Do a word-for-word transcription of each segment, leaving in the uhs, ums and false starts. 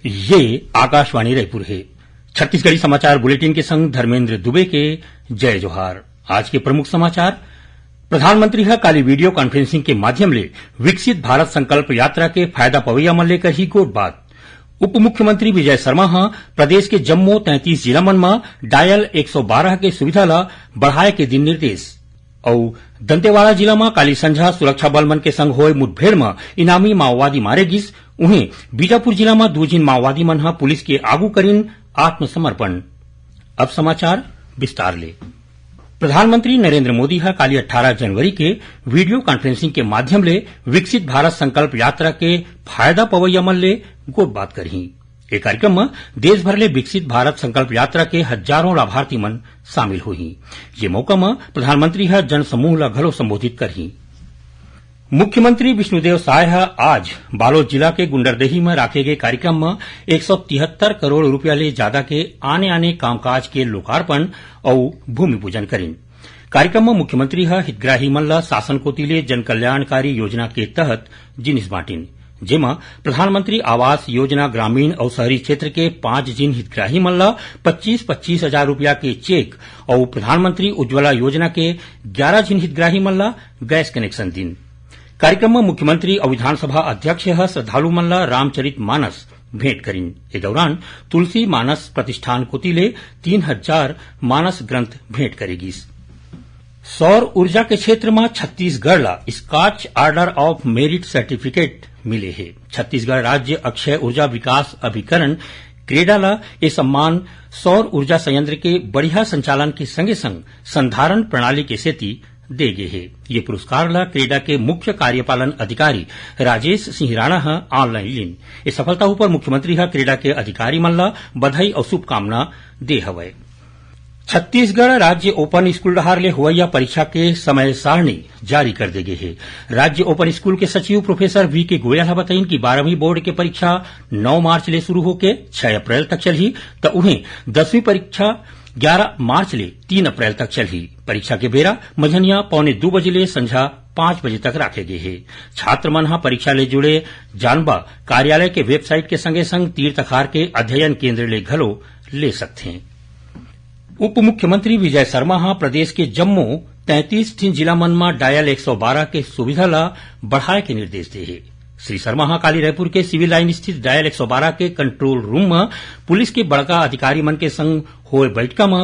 ये आकाशवाणी रायपुर हे। छत्तीसगढ़ी समाचार बुलेटिन के संग धर्मेंद्र दुबे के जय जोहार। आज के प्रमुख समाचार। प्रधानमंत्री ह काली वीडियो कॉन्फ्रेंसिंग के माध्यम ले विकसित भारत संकल्प यात्रा के फायदा पवैया मन ले करही गोठबात। उप मुख्यमंत्री विजय शर्मा ह प्रदेश के जम्मो तैंतीस जिला मन म डायल एक सौ बारह के सुविधा ल बढ़ाए के दिन निर्देश। अउ दंतेवाड़ा जिला म काली संझा सुरक्षा बल मन के संग होए मुठभेड़ म इनामी माओवादी मारे गिस। उहें, बीजापुर जिला म दू झिन माओवादी मन ह पुलिस के आगू करिन आत्मसमर्पण। अब समाचार विस्तार ले। प्रधानमंत्री नरेंद्र मोदी ह काली अट्ठारह जनवरी के वीडियो कॉन्फ्रेंसिंग के माध्यम ले विकसित भारत संकल्प यात्रा के फायदा पवैया मन ले गोठबात करही। ए कार्यक्रम म देश भर ले विकसित भारत संकल्प यात्रा के हजारों लाभार्थी मन शामिल होही। ये मौका म प्रधानमंत्री ह जन समूह ल घलो संबोधित करही। मुख्यमंत्री विष्णुदेव साय ह आज बालोद जिला के गुंडरदेही म राखे गे कार्यक्रम म एक सौ तिहत्तर करोड़ रूपिया ले जादा के आने-आने कामकाज के लोकार्पण अउ भूमि पूजन करिन। कार्यक्रम म मुख्यमंत्री ह हितग्राही मन ल शासन कोति ले जनकल्याणकारी योजना के तहत जिनिस बांटिन, जेमा प्रधानमंत्री आवास योजना ग्रामीण अउ शहरी क्षेत्र के पांच झिन हितग्राही मन ल पच्चीस पच्चीस हजार रूपिया के चेक अउ प्रधानमंत्री उज्ज्वला योजना के ग्यारह झिन हितग्राही मन ल गैस कनेक्शन दिन। कार्यक्रम म मुख्यमंत्री अउ विधानसभा अध्यक्ष ह श्रद्धालु मन ल रामचरित मानस भेंट करिन। ए दौरान तुलसी मानस प्रतिष्ठान कोति ले तीन हजार मानस ग्रंथ भेंट करे गिस। सौर ऊर्जा के क्षेत्र म छत्तीसगढ़ ल Scotch Order of Merit Certificate मिले हे। छत्तीसगढ़ राज्य अक्षय ऊर्जा विकास अभिकरण, क्रेडा ल ए सम्मान सौर ऊर्जा संयंत्र के बढ़िया संचालन के संगे संग संधारण प्रणाली के सेती दे गे हे। ये पुरस्कार ल क्रेडा के मुख्य कार्यपालन अधिकारी राजेश सिंह राणा ह ऑनलाइन लीन। ए सफलता उपर मुख्यमंत्री ह क्रेडा के अधिकारी मन ल बधाई अउ शुभकामना दे हवय। छत्तीसगढ़ राज्य ओपन स्कूल डहार ले होवइया परीक्षा के समय सारणी जारी कर दे गे हे। राज्य ओपन स्कूल के सचिव प्रोफेसर वी के गोयल ह बताइन कि बारहवीं बोर्ड के परीक्षा नौ मार्च ले शुरू होके छह अप्रैल तक चलही, त उहें दसवीं परीक्षा ग्यारह मार्च ले तीन अप्रैल तक चलही। परीक्षा के बेरा मंझनिया पौने दू बजे ले संझा पाँच बजे तक राखे गे हे। छात्र मन ह परीक्षा ले जुड़े जानबा कार्यालय के वेबसाइट के संगे-संग तीर तखार के अध्ययन केंद्र ले घलो ले सकथें। उप मुख्यमंत्री विजय शर्मा ह प्रदेश के जम्मो तैंतीस ठिन जिला मन म डायल एक सौ बारह के सुविधा ल बढ़ाए के निर्देश दे हे। श्री शर्मा ह काली रायपुर के सिविल लाइन स्थित डायल एक सौ बारह के कंट्रोल रूम म पुलिस के बड़का अधिकारी मन के संग होए बैठका म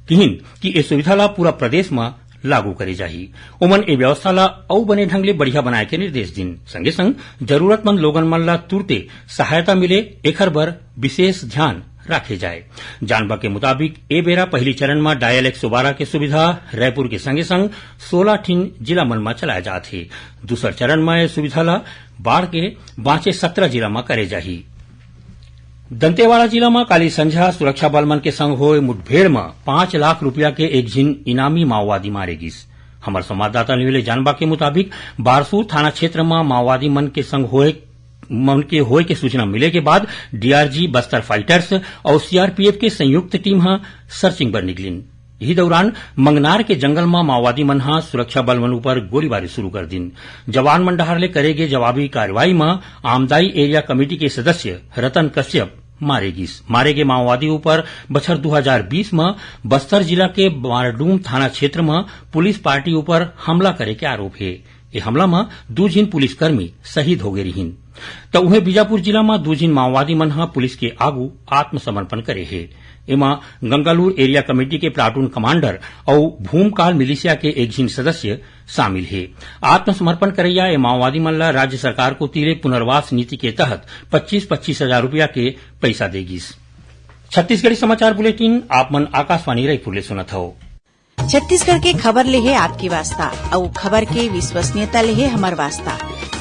किहिन कि ए सुविधा ल पूरा प्रदेश म लागू करे जाही। ओमन ए व्यवस्था ल अउ बने ढंग ले बढ़िया बनाए के निर्देश दिन। संगे संग जरूरतमंद लोगन मन ल तुरते सहायता मिले, एखर बर विशेष ध्यान राखे जाए। जानबा के मुताबिक, ए बेरा पहली चरण म डायल एक सौ बारह के सुविधा रायपुर के संगे संग सोलह ठिन जिला मन म चलाए जात हे। दूसर चरण म ए सुविधा ल बाढ़ के बांचे सत्रह जिला म करे जाही। दंतेवाड़ा जिला म काली संझा सुरक्षा बल मन के संग होए मुठभेड़ म पाँच लाख रुपया के एक झिन इनामी माओवादी मारे गिस। हमर संवाददाता ले मिले जानबा के मुताबिक, बारसूर थाना क्षेत्र म माओवादी मन के संग होए, मन के होए के सूचना मिले के बाद डीआरजी बस्तर फाइटर्स अउ सीआरपीएफ के संयुक्त टीम ह सर्चिंग बर निकलिन। इही दौरान मंगनार के जंगल म माओवादी मन ह सुरक्षा बल मन ऊपर गोलीबारी शुरू कर दिन। जवान मन डहार ले करे गे जवाबी कार्रवाई म आमदाई एरिया कमेटी के सदस्य रतन कश्यप मारे गिस। मारे गे माओवादी ऊपर बछर दू हजार बीस म बस्तर जिला के मारडूम थाना क्षेत्र म पुलिस पार्टी ऊपर हमला करे के आरोप हे। ए हमला म दू झिन पुलिसकर्मी शहीद होगे रिहिन। त उहें, बीजापुर जिला म दू झिन माओवादी मन ह पुलिस के आगू आत्मसमर्पण करे हे। एमा गंगालूर एरिया कमेटी के प्लाटून कमांडर अउ भूमकाल मिलिशिया के एक झिन सदस्य शामिल हे। आत्मसमर्पण करइया ए माओवादी मन ल राज्य सरकार कोति ले पुनर्वास नीति के तहत पच्चीस पच्चीस हजार रुपया के पइसा दे गिस। छत्तीसगढ़ी समाचार बुलेटिन आप मन आकाशवाणी रायपुर ले सुनत हव। छत्तीसगढ़ के खबर ले हे आपके वास्ता, अउ खबर के विश्वसनीयता ले हे हमर वास्ता।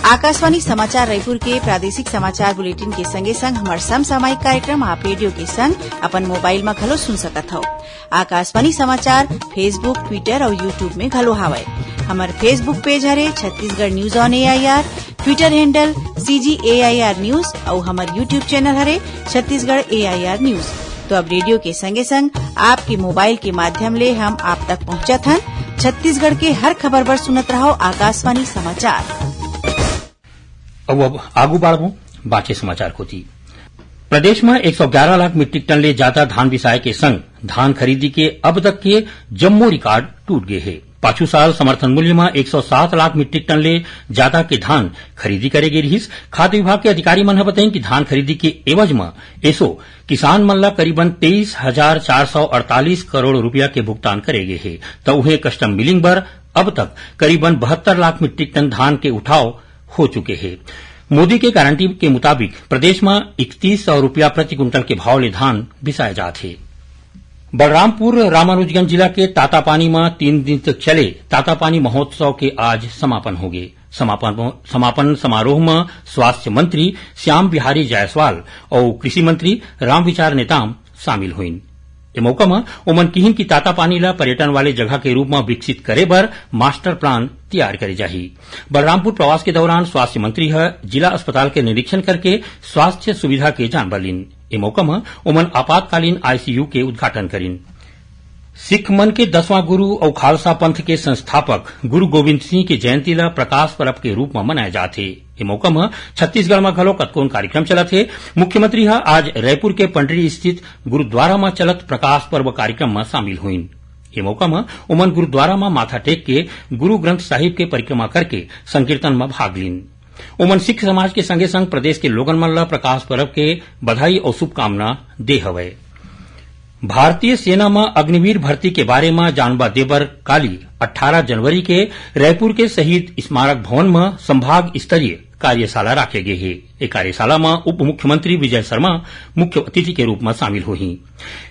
आकाशवाणी समाचार रायपुर के प्रादेशिक समाचार बुलेटिन के संगे संग हमर समसामयिक कार्यक्रम आप रेडियो के संग अपन मोबाइल म घलो सुन सकत हव। आकाशवाणी समाचार Facebook, Twitter अउ YouTube में घलो हावय। हमर Facebook पेज हरे Chhattisgarh news on AIR, Twitter handle CG AIR news अउ हमर YouTube चैनल हरे छत्तीसगढ़ एआईआर न्यूज। तो अब रेडियो के संगे संग आपके मोबाइल के माध्यम ले हम आप तक पहुंचत हन। छत्तीसगढ़ के हर खबर बर सुनत रहव आकाशवाणी समाचार। अब, अब आगू बढ़बो बांचे समाचार कोति। प्रदेश म एक सौ ग्यारह लाख मीट्रिक टन ले जादा धान बिसाए के संग धान खरीदी के अब तक के जम्मो रिकॉर्ड टूट गे हे। पाछू साल समर्थन मूल्य म एक सौ सात लाख मीट्रिक टन ले जादा के धान खरीदी करे गे रिहिस। खाद्य विभाग के अधिकारी मन ह बताइन कि धान खरीदी के एवज म एसो किसान मन ला करीबन तेईस हजार चार सौ अड़तालीस करोड़ रुपया के भुगतान करे गे हे, त उहें कस्टम मिलिंग बर अब तक करीबन बहत्तर लाख मीट्रिक टन धान के उठाव हो चुके हे। मोदी के गारंटी के मुताबिक प्रदेश म इकतीस सौ रुपया प्रति कुंटल के भाव ले धान बिसाए जात हे। बलरामपुर रामानुजगंज जिला के तातापानी म तीन दिन तक चले तातापानी महोत्सव के आज समापन होगे। समापन, समापन समारोह म स्वास्थ्य मंत्री श्याम बिहारी जायसवाल अउ कृषि मंत्री रामविचार नेताम शामिल होइन। ए मौका म ओमन किहिन कि तातापानी ल पर्यटन वाले जगह के रूप म विकसित करे बर मास्टर प्लान तैयार करे जाही। बलरामपुर प्रवास के दौरान स्वास्थ्य मंत्री ह जिला अस्पताल के निरीक्षण करके स्वास्थ्य सुविधा के जानबा लीन। ए मौका म ओमन आपातकालीन आईसीयू के उद्घाटन करिन। सिख मन के दसवां गुरु अउ खालसा पंथ के संस्थापक गुरु गोविंद सिंह के जयंती ल प्रकाश पर्व के रूप म मनाए जात हे। ए मौका म छत्तीसगढ़ म घलो कतकोन कार्यक्रम चलत हे। मुख्यमंत्री ह आज रायपुर के पंडरी स्थित गुरुद्वारा म चलत प्रकाश पर्व कार्यक्रम म शामिल होइन। ए मौका म ओमन गुरुद्वारा म माथा टेक के गुरु ग्रंथ साहिब के परिक्रमा करके संकीर्तन म भाग लीन। ओमन सिख समाज के संगे संग प्रदेश के लोगन मन ल प्रकाश पर्व के बधाई अउ शुभकामना दे हवय। भारतीय सेना म अग्निवीर भर्ती के बारे म जानबा देबर काली अट्ठारह जनवरी के रायपुर के शहीद स्मारक भवन म संभाग स्तरीय कार्यशाला राखे गे हे। ए कार्यशाला म उप मुख्यमंत्री विजय शर्मा मुख्य अतिथि के रूप म शामिल होही।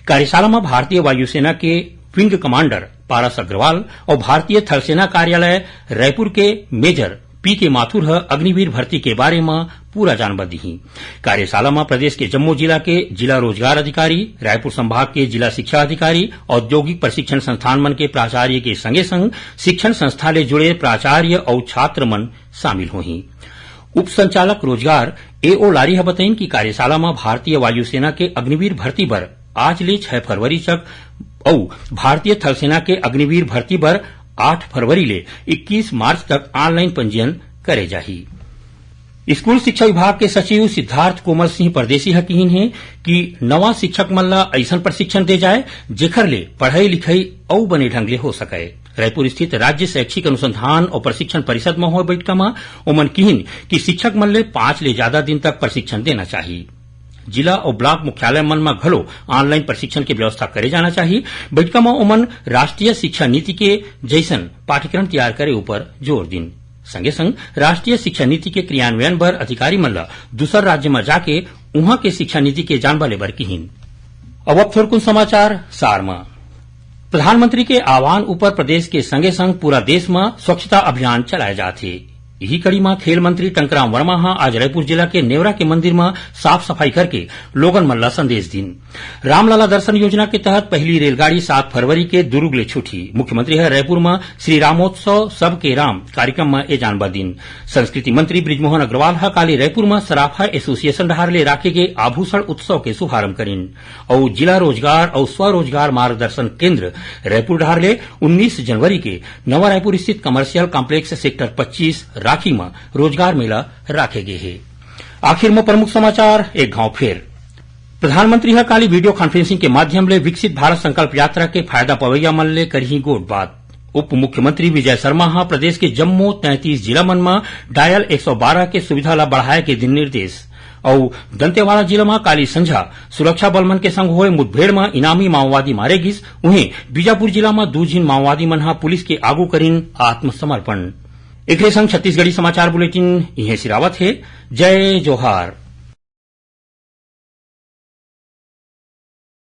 कार्यशाला म भारतीय वायुसेना के विंग कमांडर पारस अग्रवाल अउ भारतीय थल सेना कार्यालय रायपुर के मेजर पी के माथुर ह अग्निवीर भर्ती के बारे म पूरा जानबा दिही। कार्यशाला म प्रदेश के जम्मो जिला के जिला रोजगार अधिकारी, रायपुर संभाग के जिला शिक्षा अधिकारी, औद्योगिक प्रशिक्षण संस्थान मन के प्राचार्य के संगे संग शिक्षण संस्था ले जुड़े प्राचार्य अउ छात्र मन शामिल होही। उप संचालक रोजगार ए ओ लारी ह बताइन कि कार्यशाला म भारतीय वायुसेना के अग्निवीर भर्ती बर आज ले छह फरवरी तक अउ भारतीय थल सेना के अग्निवीर भर्ती बर आठ फरवरी ले इक्कीस मार्च तक ऑनलाइन पंजीयन करे जाही। स्कूल शिक्षा विभाग के सचिव सिद्धार्थ कोमल सिंह परदेशी ह किहिन हे कि नवा शिक्षक मन ल अइसन प्रशिक्षण दे जाए, जेखर ले पढ़ई लिखई अउ बने ढंग ले हो सकय। रायपुर स्थित राज्य शैक्षिक अनुसंधान अउ प्रशिक्षण परिषद म होय बइठका म ओमन किहिन कि शिक्षक मन ले पांच ले जादा दिन तक प्रशिक्षण देना चाही। जिला अउ ब्लॉक मुख्यालय मन म घलो ऑनलाइन प्रशिक्षण के व्यवस्था करे जाना चाही। बइठका म ओमन राष्ट्रीय शिक्षा नीति के जइसन पाठ्यक्रम तैयार करे ऊपर जोर दिन। संगे संग राष्ट्रीय शिक्षा नीति के क्रियान्वयन बर अधिकारी मन ल दूसर राज्य म जाके उहां के शिक्षा नीति के जानबा लेबर किहिन। अब, अब थोरकुन समाचार सार म। प्रधानमंत्री के आह्वान ऊपर प्रदेश के संगे संग पूरा देश म स्वच्छता अभियान चलाए जात हे। इही कड़ी म खेल मंत्री टंकराम वर्मा ह आज रायपुर जिला के नेवरा के मंदिर म साफ सफाई करके लोगन मन ल संदेश दिन। रामलला दर्शन योजना के तहत पहली रेलगाड़ी सात फरवरी के दुरूग ले छूटही। मुख्यमंत्री ह रायपुर म श्री रामोत्सव सबके राम कार्यक्रम म ए जानबा दिन। संस्कृति मंत्री बृजमोहन अग्रवाल ह काली रायपुर म सराफा एसोसिएशन डहार ले राखे गे आभूषण उत्सव के शुभारंभ करिन अउ जिला रोजगार अउ स्वरोजगार मार्गदर्शन केंद्र रायपुर डहार ले उन्नीस जनवरी के नवा रायपुर स्थित कमर्शियल कॉम्प्लेक्स सेक्टर पच्चीस राखी म रोजगार मेला राखे गे हे। आखिर म प्रमुख समाचार एक घाव फेर। प्रधानमंत्री ह काली वीडियो कॉन्फ्रेंसिंग के माध्यम ले विकसित भारत संकल्प यात्रा के फायदा पवैया मन ले करही गोठ बात। उप मुख्यमंत्री विजय शर्मा ह प्रदेश के जम्मो तैंतीस जिला मन म डायल एक सौ बारह के सुविधा ल बढ़ाए के दिन निर्देश। अउ दंतेवाड़ा जिला म काली संझा सुरक्षा बल मन के संग होए मुठभेड़ म इनामी माओवादी मारे गिस। उहें, बीजापुर जिला म दू झिन माओवादी मन ह पुलिस के आगू करिन आत्मसमर्पण। एकरे संग छत्तीसगढ़ी समाचार बुलेटिन इहें सिरावत हे। जय जोहार।